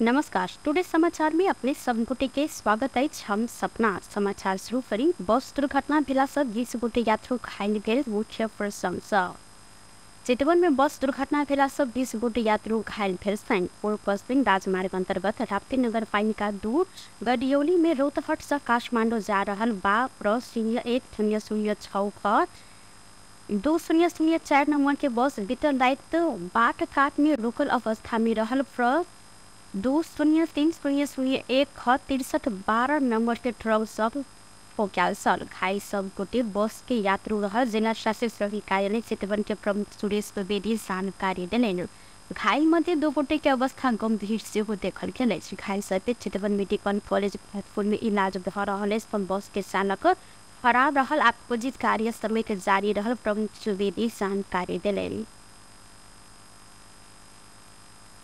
नमस्कार, टुडे समाचार में अपने सब गोटे के स्वागत अछि। हम सपना समाचार शुरू करी। बस दुर्घटना भेला से 20 गोटे यात्रु घायल भेल। मुख्य प्रशंसा चितवन में बस दुर्घटना भेला से 20 गोटे यात्रु घायल भेल छनि। पूर्व पश्चिम राजमार्ग अंतर्गत राप्ती नगरपालिका 2 गडियौली में रौतहट से काठमांडू जा रहल बा प्र 01 0 0 6 2 0 0 4 नंबर के बस बीतल रात बाट काट में रुकल अवस्था में रहल प्र 2 0 3 0 0 1 ख 63 12 नंबर के ट्रक सब ठोक्याल छल। घायल सब गोटे बस के यात्रु रहल जिला शासक प्रहरी कार्यालय चितवन के प्रमुख सुरेश द्विवेदी जानकारी देलनि। घायल मध्ये 2 गोटे के अवस्था गंभीर सेहो देखल गेल अछि। घायल सबके चितवन मेडिकल कॉलेज भरतपुर में इलाज भऽ रहल अछि। पर बस के चालक फरार रहल आ खोजी कार्य समेत जारी रहल प्रमुख द्विवेदी जानकारी देलनि।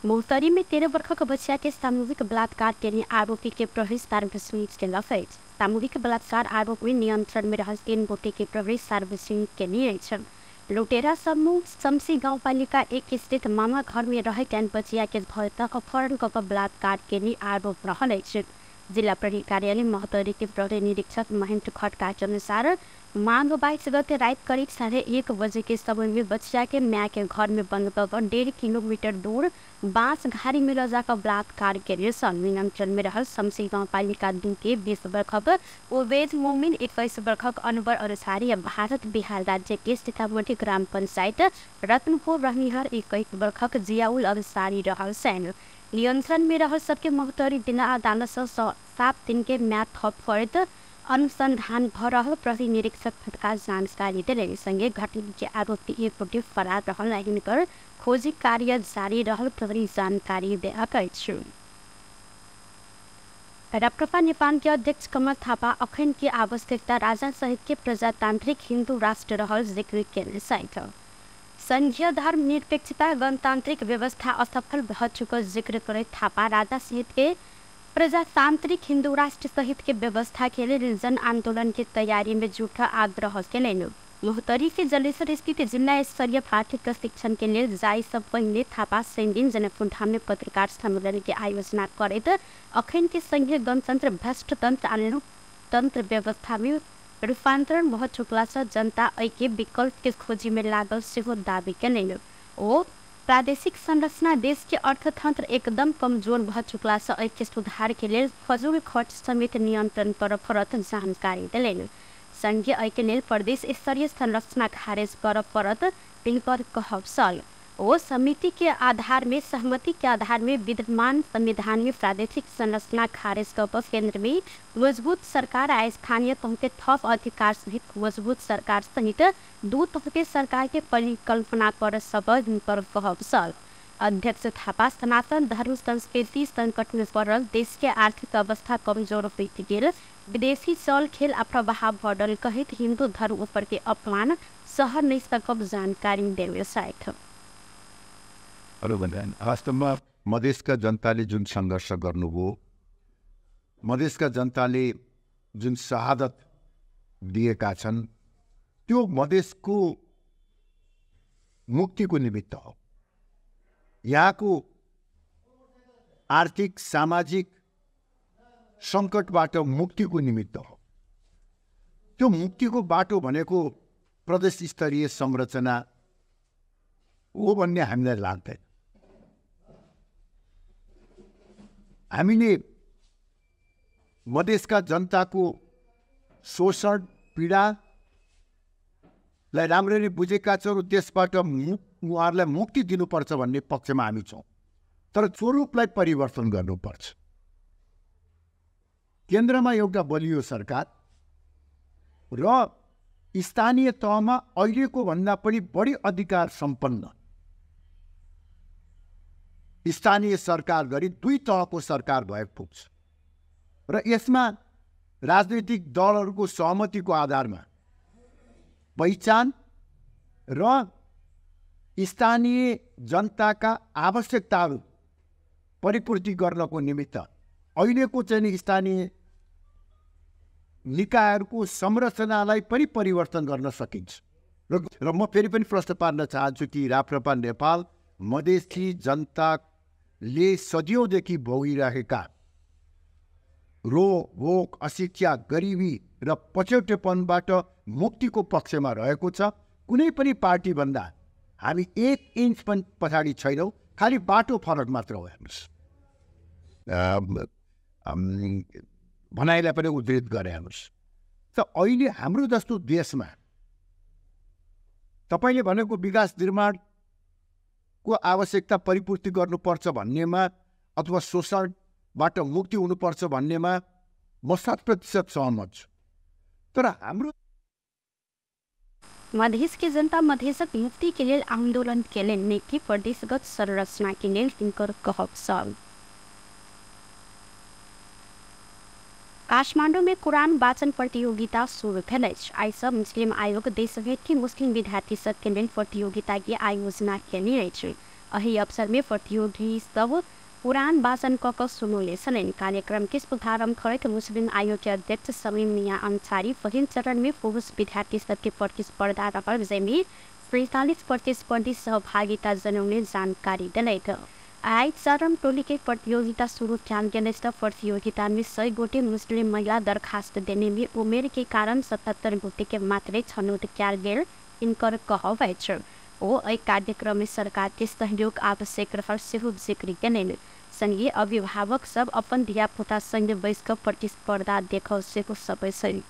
महोत्तरी में 13 वर्षक बच्चा के सामूहिक बलात्कार के आरोपी के प्रहरी सार्वजनिक केलक अछि। सामूहिक बलात्कार आरोप में नियंत्रण में रहल 3 गोटे के प्रहरी सार्वजनिक केने अछि। लुटेरा समूह शमसी गाउँपालिका 1 स्थित मामा घर में रहैत बचिया के भरतक अपहरण कऽ बलात्कार केने आरोप रहल अछि। जिला प्रहरी कार्यालय महोत्तरी के प्रहरी निरीक्षक महेन्द्र खड्का के अनुसार माघ 22 गते रात करीब 1:30 बजे के समय में बच्चा के माय के घर में बंद कर 1.5 किलोमीटर दूर बांस घारी में ल जाकर बलात्कार केने छल। नियंत्रण में रहल शमसी गाउँपालिका 2 के 20 वर्षक उवैद मोमिन, 21 वर्षक अनवर अंसारी, भारत बिहार राज्य के सीतामढ़ी ग्राम पंचायत रत्नपुर रहनिहार 21 वर्षक जियाउल अंसारी रहल छनि। नियंत्रण में रहल सबके महोत्तरी जिला अदालत से 7 दिन के म्याद थप करैत अनुसंधान भ रहल प्रहरी निरीक्षक खड्का जानकारी देलनि। संगे घटना के आरोपी 1 गोटे फरार रहल हिनकर खोजी कार्य जारी रहल प्रहरी जानकारी देलक अछि। राप्रपा नेपाल के अध्यक्ष कमल थापा अखन के आवश्यकता राजा सहित के प्रजातांत्रिक हिन्दू राष्ट्र रहल जिक्र केने छथि। संघीय धर्म निरपेक्षता गणतांत्रिक व्यवस्था असफल भ चुकल जिक्र करैत थापा राजा सहित के प्रजातांत्रिक हिन्दू राष्ट्र सहित के व्यवस्था के लेल जन आंदोलन के तैयारी में जुट आग्रह केलनि। महोत्तरी के जलेश्वर स्थित जिला स्तरीय पाठ्य प्रशिक्षण के लेल जाय से पहिले थापा शनिदिन जनकपुर धाम में पत्रकार सम्मेलन के आयोजना करैत अखन के संघीय गणतंत्र भ्रष्ट तंत्र आ लोकतंत्र व्यवस्था में रूपांतरण भ चुकला से जनता एहि के विकल्प के खोजी में लागल सेहो दावी केलनि। ओ प्रादेशिक संरचना देश के अर्थतंत्र एकदम कमजोर भ चुकला से एहि के सुधार के लेल फजूल खर्च समेत नियंत्रण कर पड़त जानकारी देलनि। संघीय एहि के लेल प्रदेश स्तरीय संरचना खारेज कर पड़त तिनकर कहब छल। ओ समिति के आधार में सहमति के आधार में विद्यमान संविधान में प्रादेशिक संरचना खारेज कर केंद्र में मजबूत सरकार आ स्थानीय तह के थप अधिकार सहित मजबूत सरकार सहित 2 तह के सरकार के परिकल्पना कर हिनकर कहब छल। अध्यक्ष थापा सनातन धर्म संस्कृति संकट में पड़ल देश के आर्थिक अवस्था कमजोर होइत गेल विदेशी चल खेल आ प्रभाव बढ़ल कहैत हिन्दू धर्म ऊपर के अपमान सह नहि सकब जानकारी देने छथि। वास्तवमा मधेसका जनताले जुन सङ्घर्ष गर्नुभयो, मधेसका जनताले जुन शहादत दिएका छन् त्यो मधेसको मुक्तिको निमित्त हो। यहाँको आर्थिक सामाजिक सङ्कटबाट मुक्तिको निमित्त हो। त्यो मुक्तिको बाटो भनेको प्रदेश स्तरीय संरचना हो भन्ने हामीलाई लाग्दैन। हामीले मधेसका जनताको शोषण पीडालाई राम्ररी बुझेका छौँ र त्यसबाट उहाँहरूलाई मुक्ति दिनुपर्छ भन्ने पक्षमा हामी छौँ, तर स्वरूपलाई परिवर्तन गर्नुपर्छ। केन्द्रमा एउटा बलियो सरकार र स्थानीय तहमा अहिलेको भन्दा पनि बढी अधिकार सम्पन्न स्थानीय सरकार गरी 2 तहको सरकार भए पुग्छ र यसमा राजनीतिक दलहरूको सहमतिको आधारमा पहिचान र स्थानीय जनताका आवश्यकताहरू परिपूर्ति गर्नको निमित्त अहिलेको चाहिँ स्थानीय निकायहरूको संरचनालाई पनि परिवर्तन गर्न सकिन्छ। र म फेरि पनि प्रश्न पार्न चाहन्छु कि राप्रपा नेपाल मधेसी जनता ले सदियौँदेखि भोगिरहेका रोग, भोक, अशिक्षा, गरिबी र पछौटेपनबाट मुक्तिको पक्षमा रहेको छ। कुनै पनि पार्टीभन्दा हामी एक इन्च पनि पछाडि छैनौँ, खालि बाटो फरक मात्र हो। हेर्नुहोस्, भनाइलाई पनि उद्धृत गरे। हेर्नुहोस् त, अहिले हाम्रो जस्तो देशमा तपाईँले भनेको विकास निर्माणको आवश्यकता परिपूर्ति गर्नुपर्छ भन्नेमा अथवा शोषणबाट मुक्ति हुनुपर्छ भन्नेमा म 100% सहमत छु। तर हाम्रो मधेस के जनता मधेसक मुक्ति के लेल आंदोलन केलनि, नहि कि प्रदेशगत संरचना के लेल तिनकर कहब छल। काठमाडौँ में कुरान वाचन प्रतियोगिता शुरू भेल अछि। आइ सँ मुस्लिम आयोग देशभरि के मुस्लिम विद्यार्थी सबके लेल प्रतियोगिता के आयोजना केने अछि। एहि अवसर में प्रतियोगी सब कुरान वाचन क क सुनौने छलनि। कार्यक्रम के शुभारंभ करैत मुस्लिम आयोग के अध्यक्ष शमीम मियां अंसारी पहिल चरण में पुरुष विद्यार्थी सबके प्रतिस्पर्धा रहल, जाहिमे 47 प्रतिस्पर्धी सहभागिता जनौने जानकारी देलथि। आइ चरण टोली के प्रतियोगिता शुरू कयल गेल अछि। प्रतियोगिता में 100 गोटे मुस्लिम महिला दरखास्त देने में उमेर के कारण 77 गोटे के मात्रे छनौट कयल गेल इनकर कहब अछि। ओ एहि कार्यक्रम में सरकार के सहयोग आवश्यक रहल सेहो जिक्र केलनि। संगे अभिभावक सब अपन धियापुता संगे बैस क प्रतिस्पर्धा देखल सेहो सकैत छथि।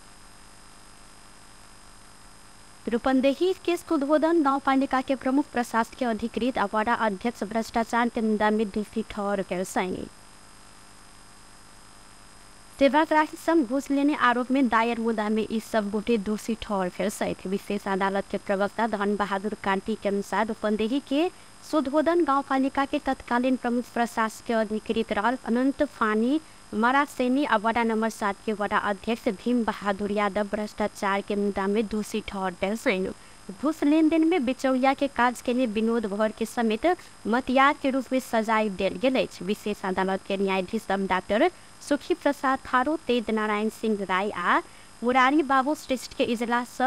रूपन्देही के सुधोधन गाउँपालिका के प्रमुख प्रशासकीय अधिकृत आ वडा अध्यक्ष भ्रष्टाचार के मुद्दा में दोषी ठहर गेल छनि। सेवाग्राही संग घूस लेने आरोप में दायर मुद्दा में ई सब गोटे दोषी ठहर भेल छथि। विशेष अदालत के प्रवक्ता धन बहादुर कार्की के अनुसार रूपन्देही के सुधोधन गाउँपालिका के तत्कालीन प्रमुख प्रशासकीय अधिकृत रहल अनंत फानी मरासेनी आ वडा नंबर 7 के वडा अध्यक्ष भीम बहादुर यादव भ्रष्टाचार के मुद्दा में दोषी ठहर भेल छनि। घूस लेनदेन में बिचौलिया के काज के लिए विनोद भर के समेत मतियार के रूप में सजाय देल गेल अछि। विशेष अदालत के न्यायाधीश डाक्टर सुखी प्रसाद थारू, तेज नारायण सिंह राय आ मुरारी बाबू श्रेष्ठ के इजलास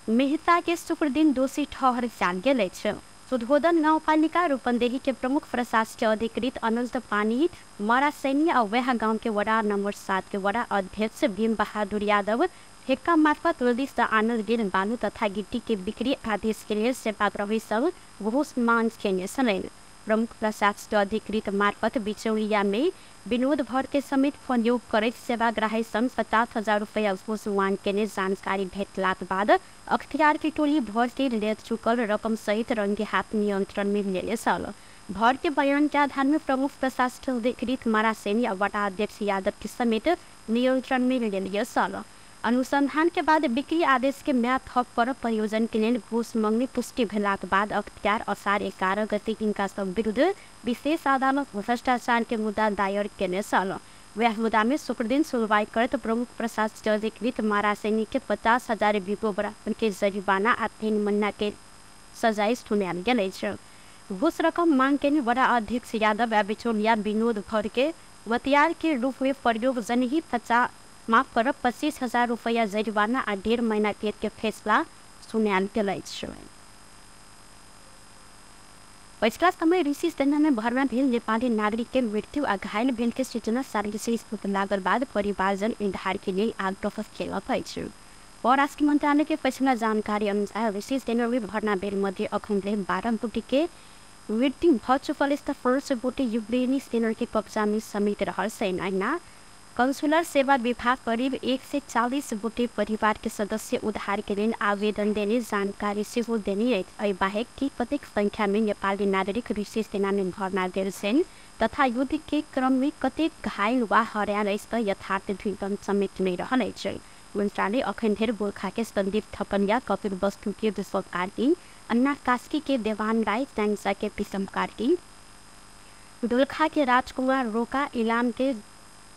मेहता के शुक्र दिन दोषी ठहर कयल गेल अछि। सुधोधन गाउँपालिका रूपन्देही के प्रमुख प्रशासकीय अधिकृत अनंत पानी मरासैनी आ वएह गांव के वडा नंबर 7 के वडा अध्यक्ष भीम बहादुर यादव ठेक्का मार्फत रोदी आनल गेल बालू तथा गिट्टी के बिक्री आदेश के लेल सेवाग्राही सब घूस मांग केने छलनि। प्रमुख प्रशासकीय अधिकृत मार्फत बिचौलिया में विनोद भर के समेत प्रयोग करैत सेवाग्राही संग 50,000 रुपया घूस मांग केने जानकारी भेटलाक बाद अख्तियार के टोली भर के ले चुकल रकम सहित रंगे हाथ नियंत्रण में लेने छल। भर के बयान के आधार में प्रमुख प्रशासकीय अधिकृत मारासेनी आ वडा अध्यक्ष यादव के समेत नियंत्रण में लेल छल। अनुसंधान के बाद बिक्री आदेश के म्याद थप पर परियोजन के लेल घूस मंगने पुष्टि भेलाक बाद अख्तियार असार 11 गते हिनका सब विरुद्ध विशेष अदालत भ्रष्टाचार के मुद्दा दायर केने छल। वएह मुद्दा में शुक्रदिन सुनवाई करैत प्रमुख प्रशासकीय अधिकृत मारासेनी के 50,000 बिगो बराबर के जरिमाना आ 3 महीना के सजाय सुनायल गेल अछि। घूस रकम मांग केने वडा अध्यक्ष यादव आ बिचौलिया विनोद भर के मतियार के रूप में प्रयोग जनही 25,000 रुपया जरिमाना आ 1.5 महीना कैद के फैसला सुनायल गेल अछि। पछिला समय ऋषि सेना में भर्ना भेल नेपाली नागरिक के मृत्यु आ घायल भेल के सूचना सार्वजनिक लागल बाद परिवारजन उद्धार के लेल आग्रह केलक अछि। परराष्ट्र मंत्रालय के पछिला जानकारी अनुसार ऋषि सेना में भर्ना भेल मध्ये अखन धरि 12 गोटे के मृत्यु भ चुकल अछि त 5 गोटे यूक्रेनी सेना के कब्जा में समेत रहल छनि। अहिना कंसुलर सेवा विभाग करीब 140 गोटे परिवार के सदस्य उद्धार के लेल आवेदन देने जानकारी सेहो देने अछि। एहि बाहेक कि कतेक संख्या में नेपाली नागरिक ऋषि सेना में भर्ना भेल छनि तथा युद्ध के क्रम में कतेक घायल वा हरायल अछि त यथार्थ विवरण समेत नहि रहल अछि। मंत्रालय अखन धरि गोर्खा के संदीप थपनिया, कपिल वस्तु के विश्व कार्की, अन्ना कास्की के देवान राय, स्याङ्जा के पिसम कार्की, दोलखा के राजकुमार रोका, इलाम के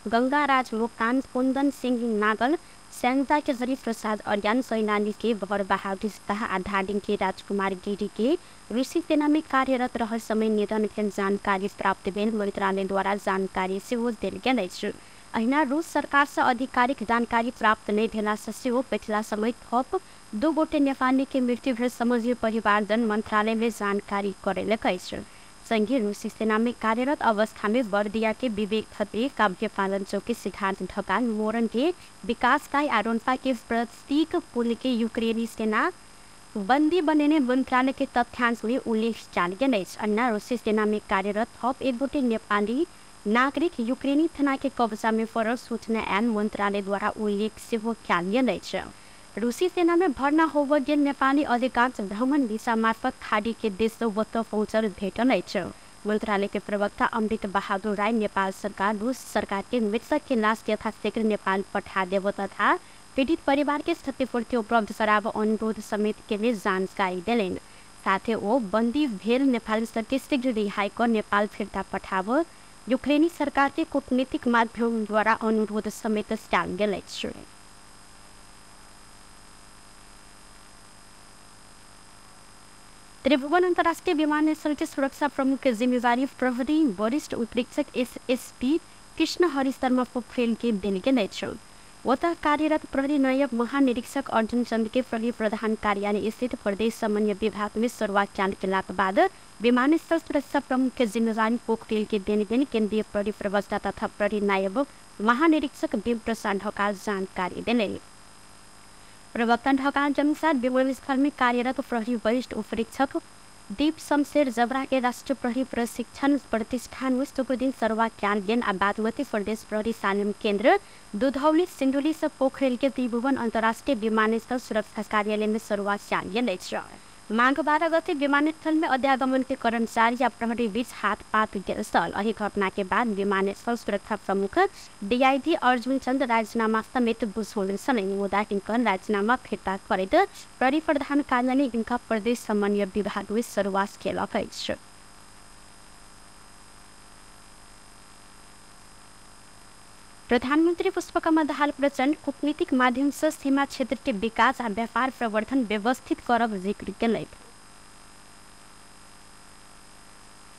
गंगाराज मोकान, कुन्दन सिंह नागल, स्याङ्जा के हरिप्रसाद अर्यान, सैनानी के भर बहादुर शाह आ धादिङ के राजकुमार गिरी के ऋषि सेना में कार्यरत रहल समय निधन भेल जानकारी प्राप्त भेल मंत्रालयद्वारा जानकारी सेहो देल गेल अछि। अहिना रूस सरकार सँ आधिकारिक जानकारी प्राप्त नहि भेला सँ सेहो पछिला समय थप 2 गोटे नेपाली के मृत्यु भेल समझी परिवारजन मंत्रालय में जानकारी करेलक अछि। संघीय रूसी सेना में कार्यरत अवस्था में बर्दिया के विवेक खत्री, काभ्य पालन चौकी सिद्धार्थ ढकाल, मोरन के विकास राय आ रोनपा के प्रतीक पुल के यूक्रेनी सेना बंदी बनेने मंत्रालय के तथ्यांश में उल्लेख कयल गेल अछि। अन्य रूसी सेना में कार्यरत थप एक गोटे नेपाली नागरिक यूक्रेनी थाना के कब्जा में पड़ल सूचना आयल मंत्रालय द्वारा उल्लेख सेहो कयल गेल अछि। रूसी सेना में भर्ना होबय गेल नेपाली अधिकांश भ्रमण भिसा मार्फत खाड़ी के देश ओतय पहुँचल भेटल अछि। मंत्रालय के प्रवक्ता अमृत बहादुर राय नेपाल सरकार रूस सरकार के मृतक के लाश यथाशीघ्र नेपाल पठा देब तथा पीड़ित परिवार के क्षतिपूर्ति उपलब्ध कराब अनुरोध समेत के जानकारी देलनि। साथे ओ बंदी भेल नेपाली सबके शीघ्र रिहाई क नेपाल फिर्ता पठाब यूक्रेनी सरकार के कूटनीतिक माध्यम द्वारा अनुरोध समेत कयल गेल अछि। त्रिभुवन अंतर्राष्ट्रीय विमानस्थल के सुरक्षा प्रमुख के जिम्मेवारी प्रहरी वरिष्ठ उपरीक्षक एसएसपी कृष्ण हरि शर्मा पोखरेल के देल गेल अछि। ओतय कार्यरत प्रहरी नायब महानिरीक्षक अर्जुन चंद के प्रहरी प्रधान कार्यालय स्थित प्रदेश समन्वय विभाग में शुरुआत केलाक बाद विमानस्थल सुरक्षा प्रमुख के जिम्मेवारी पोखरेल के देल गेल केंद्रीय प्रहरी प्रवक्ता तथा प्रहरी नायब महानिरीक्षक देव प्रसाद ढकाल जानकारी देलनि। प्रवक्ता ढकाल के अनुसार विमानस्थल में कार्यरत प्रहरी वरिष्ठ उपरीक्षक दीप शमशेर जबरा के राष्ट्रीय प्रहरी प्रशिक्षण प्रतिष्ठान में शुक्रदिन सरुवा कयल गेल आ बागमती प्रदेश प्रहरी तालिम केंद्र दुधौली सिन्धुली से पोखरेल के त्रिभुवन अंतर्राष्ट्रीय विमानस्थल सुरक्षा कार्यालय में सरुवा कयल गेल अछि। माघ 12 गते विमानस्थल में अध्यागमन के कर्मचारी या प्रहरी बीच हाथपात गेल छल। एहि घटना के बाद विमानस्थल सुरक्षा प्रमुख डीआईजी अर्जुन चंद राजीनामा समेत बुझौल छलनि, मुदा हिनकर राजीनामा फिर्ता करैत प्रहरी प्रधान कार्यालय हिनका प्रदेश समन्वय विभाग में सरुवास केलक अछि। प्रधानमंत्री पुष्पकमल दाहाल प्रचण्ड कूटनीतिक माध्यम से सीमा क्षेत्र के विकास आ व्यापार प्रवर्धन व्यवस्थित करब जिक्र केलथि।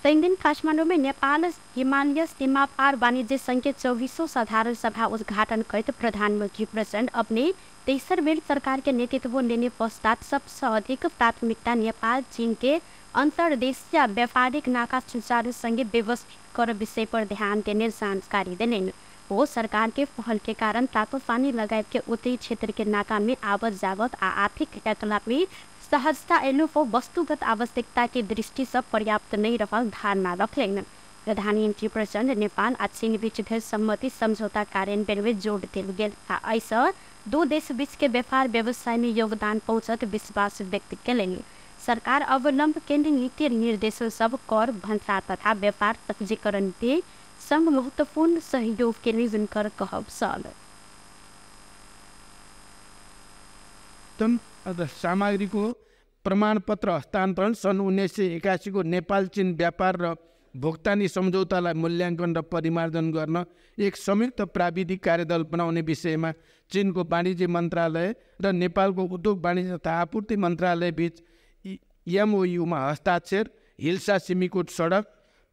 शनिदिन काठमाडौँ में नेपाल हिमालय सीमा पार वाणिज्य संघ के 24वीं साधारण सभा उद्घाटन करैत प्रधानमंत्री प्रचण्ड अपने तेसर बेर सरकार के नेतृत्व लेने पश्चात सबसे अधिक प्राथमिकता नेपाल चीन के अंतर्देशीय व्यापारिक नाका सुचारू संगे व्यवस्थित कर विषय पर ध्यान देने जानकारी देलनि। वो सरकार के पहल के कारण तातोपानी लगायत के उत्तरी क्षेत्र के नाका में आवत जावत आ आर्थिक क्रियाकलाप में सहजता एलो वो वस्तुगत आवश्यकता के दृष्टि से पर्याप्त नहीं रहल धारणा रखलनि। प्रधानमंत्री प्रचण्ड नेपाल आ चीन बीच भेल सम्मति समझौता कार्यान्वयन में जोड़ देल गेल आ एहिसँ दू देश बीच के व्यापार व्यवसाय में योगदान पहुँचत विश्वास व्यक्त केलनि। सरकार अवलंब केन्द्रीय नीति निर्देशन सब कर भन्सार तथा व्यापार सहजीकरण के संग महत्वपूर्ण सहयोग के लिए हुनकर कहब छल। सामग्रीको प्रमाणपत्र हस्तान्तरण सन् 1981 को नेपाल चीन व्यापार र भुक्तानी सम्झौतालाई मूल्याङ्कन र परिमार्जन गर्न एक संयुक्त प्राविधिक कार्यदल बनाउने विषयमा चीनको वाणिज्य मन्त्रालय र नेपालको उद्योग वाणिज्य तथा आपूर्ति मन्त्रालय बीच एमओयुमा हस्ताक्षर, हिल्सा सिमीकोट सडक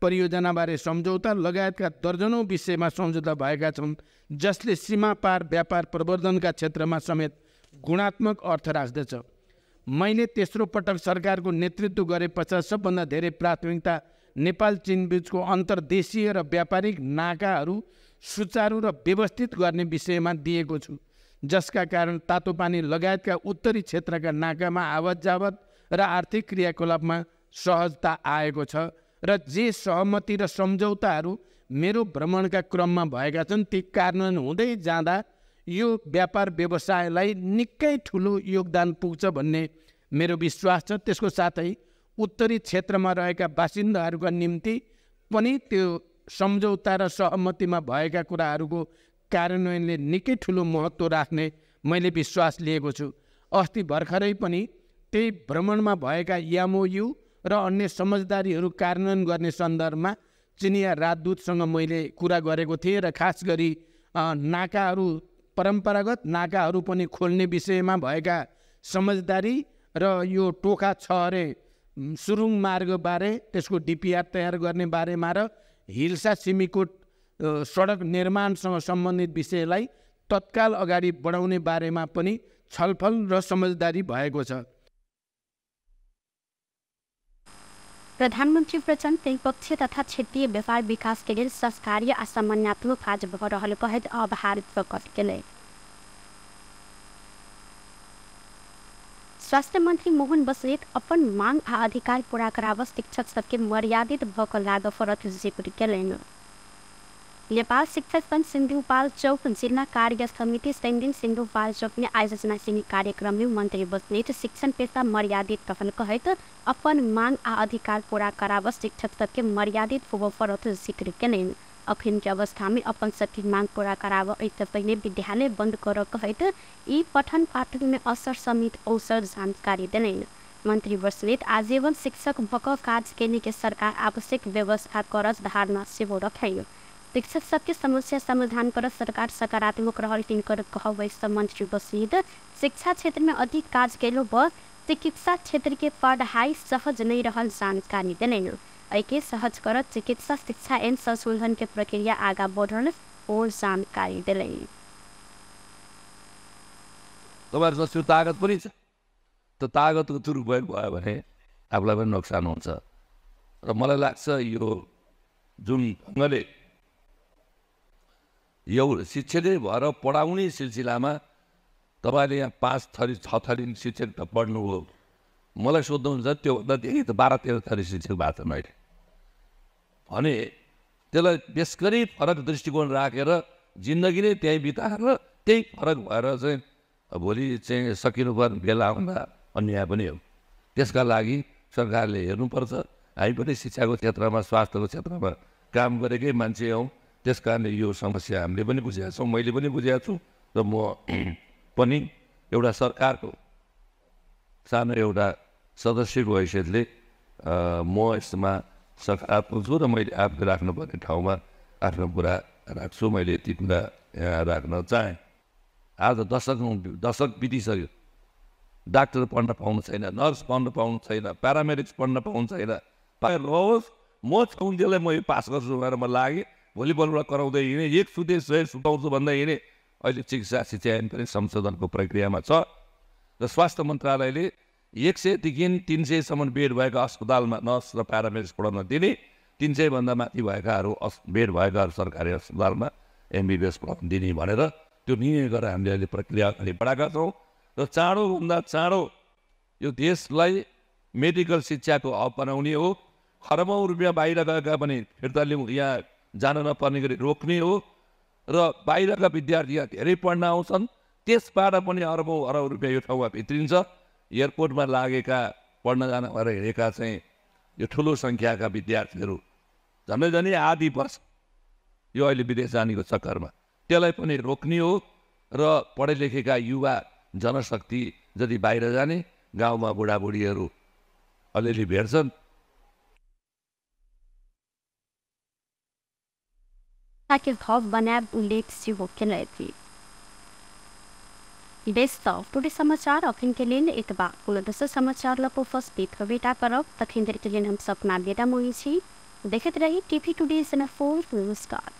परियोजनाबारे सम्झौता लगायतका दर्जनौँ विषयमा सम्झौता भएका छन्, जसले सीमा पार व्यापार प्रवर्धनका क्षेत्रमा समेत गुणात्मक अर्थ राख्दछ। मैले तेस्रो पटक सरकारको नेतृत्व गरे पश्चात सबभन्दा धेरै प्राथमिकता नेपाल चीन बीचको अन्तर्देशीय र व्यापारिक नाकाहरू सुचारू र व्यवस्थित गर्ने विषयमा दिएको छु, जसका कारण तातोपानी लगायतका उत्तरी क्षेत्रका नाकामा आवत जावत र आर्थिक क्रियाकलापमा सहजता आएको छ र जे सहमति र सम्झौताहरू मेरो भ्रमणका क्रममा भएका छन् ती कार्यान्वयन हुँदै जाँदा यो व्यापार व्यवसायलाई निकै ठुलो योगदान पुग्छ भन्ने मेरो विश्वास छ। त्यसको साथै उत्तरी क्षेत्रमा रहेका बासिन्दाहरूका निम्ति पनि त्यो सम्झौता र सहमतिमा भएका कुराहरूको कार्यान्वयनले निकै ठुलो महत्त्व राख्ने मैले विश्वास लिएको छु। अस्ति भर्खरै पनि त्यही भ्रमणमा भएका एमओयु र अन्य समझदारीहरू कार्यान्वयन गर्ने सन्दर्भमा चिनिया राजदूतसँग मैले कुरा गरेको थिएँ र खास गरी नाकाहरू, परम्परागत नाकाहरू पनि खोल्ने विषयमा भएका समझदारी र यो टोखा 6 सुरुङ मार्गबारे, त्यसको डिपिआर तयार गर्ने बारेमा र हिल्सा सिमीकोट सडक निर्माणसँग सम्बन्धित विषयलाई तत्काल अगाडि बढाउने बारेमा पनि छलफल र समझदारी भएको छ। प्रधानमन्त्री प्रचण्ड त्रिपक्षीय तथा क्षेत्रीय व्यापार विकास के लेल सहकार्य आ समन्वयात्मक काज भऽ रहल कहैत आभार प्रकट केलनि। स्वास्थ्य मंत्री मोहन बस्नेत अपन मांग आ अधिकार पूरा कराबऽ शिक्षक सबके मर्यादित भऽ कऽ लागऽ पड़त जिक्र केलनि। नेपाल शिक्षक संघ सिन्धुपाल्चोक जिल्ला कार्य समिति शनिदिन सिन्धुपाल्चोक में आयोजना केने कार्यक्रम में मंत्री बस्नेत शिक्षण पेशा मर्यादित रहल कहैत अपन मांग आ अधिकार पूरा कराबऽ शिक्षक सबके मर्यादित होबऽ पड़त जिक्र केलनि। अखन के अवस्था में अपन सबके मांग पूरा कराबऽ एहिसँ पहिने विद्यालय बंद करऽ कहैत ई पठन पाठन में असर समेत अवसर जानकारी देलनि। मंत्री बस्नेत आजीवन शिक्षक भऽ कऽ काज केने के सरकार आवश्यक व्यवस्था करत धारणा सेहो रखैन। शिक्षक सबके समस्या समाधान कर सरकार सकारात्मक रहल तिनकर कहब अछि। मंत्री बस्नेत शिक्षा क्षेत्र में अधिक काज केलो पर चिकित्सा क्षेत्र के पढ़ाई सहज नहीं रहल जानकारी देलनि। एहिके सहज करत चिकित्सा शिक्षा एवं संशोधन के प्रक्रिया आगा बढ़ल ओ जानकारी देलनि। तपाईँहरूसँग त्यो तागत पनि छ, त्यो तागतको दुरुपयोग भयो भने आफूलाई पनि नोक्सान हुन्छ र मलाई लाग्छ यो जुन ढङ्गले यो शिक्षकै भएर पढाउने सिलसिलामा तपाईँले यहाँ 5 थरी 6 थरी शिक्षक त पढ्नुभयो, मलाई सोध्नुहुन्छ त्योभन्दा धेरै त 12-13 थरी शिक्षक भएको छन् अहिले भने त्यसलाई त्यसकरी फरक दृष्टिकोण राखेर जिन्दगी नै त्यहीँ बिताएर त्यही फरक भएर चाहिँ भोलि चाहिँ सकिनुपर्ने बेला आउँदा अन्याय पनि हो। त्यसका लागि सरकारले हेर्नुपर्छ। हामी पनि शिक्षाको क्षेत्रमा स्वास्थ्यको क्षेत्रमा काम गरेकै मान्छे हौँ, त्यस कारणले यो समस्या हामीले पनि बुझेका छौँ, मैले पनि बुझेको छु र म पनि एउटा सरकारको सानो एउटा सदस्यको हैसियतले म यसमा सकारात्मक छु र मैले आफूले राख्नुपर्ने ठाउँमा आफ्नो कुरा राख्छु। मैले यति कुरा यहाँ राख्न चाहेँ। आज दशक बितिसक्यो, डाक्टर पढ्न पाउनु छैन, नर्स पढ्न पाउनु छैन, प्यारामेडिक्स पढ्न पाउनु छैन। होस् म छौन्जेललाई म यो पास गर्छु भनेर म लागेँ, भोलिपल्ट कराउँदै हिँडेँ, एक सुते 100 सुताउँछु भन्दै हिँडेँ। अहिले चिकित्सा शिक्षा ऐन पनि संशोधनको प्रक्रियामा छ र स्वास्थ्य मन्त्रालयले 100देखि 300सम्म बेड भएका अस्पतालमा नर्स र प्यारामेडिक्स पढाउन दिने, 300भन्दा माथि भएकाहरू बेड भएकाहरू सरकारी अस्पतालमा एमबिबिएस पढाउन दिने भनेर त्यो निर्णय गरेर हामीले अहिले प्रक्रिया अगाडि बढाएका छौँ र चाँडोभन्दा चाँडो यो देशलाई मेडिकल शिक्षाको हब बनाउने हो। खरबौँ रुपियाँ बाहिर गएका पनि फिर्ता ल्याउँ, यहाँ जान नपर्ने गरी रोक्ने हो र बाहिरका विद्यार्थी यहाँ धेरै पढ्न आउँछन्, त्यसबाट पनि अरबौँ अरब रुपियाँ यो ठाउँमा भित्रिन्छ। एयरपोर्टमा लागेका पढ्न जान भएर हिँडेका चाहिँ यो ठुलो सङ्ख्याका विद्यार्थीहरू झन्डै झन्डै आधी वर्ष यो अहिले विदेश जानेको चक्करमा, त्यसलाई पनि रोक्ने हो र पढे लेखेका युवा जनशक्ति जति बाहिर जाने, गाउँमा बुढाबुढीहरू अलिअलि भेट्छन्। के हब बनाब उल्लेख सेहो केलथि। टुडे समाचार अखन के लेल एतबा। कोनो दोसर समाचार लऽ उपस्थित होबेटा करब, तखन धरि के लेल हम सपना बेटा मोही छी। देखैत रही टीवी टुडे 4। नमस्कार।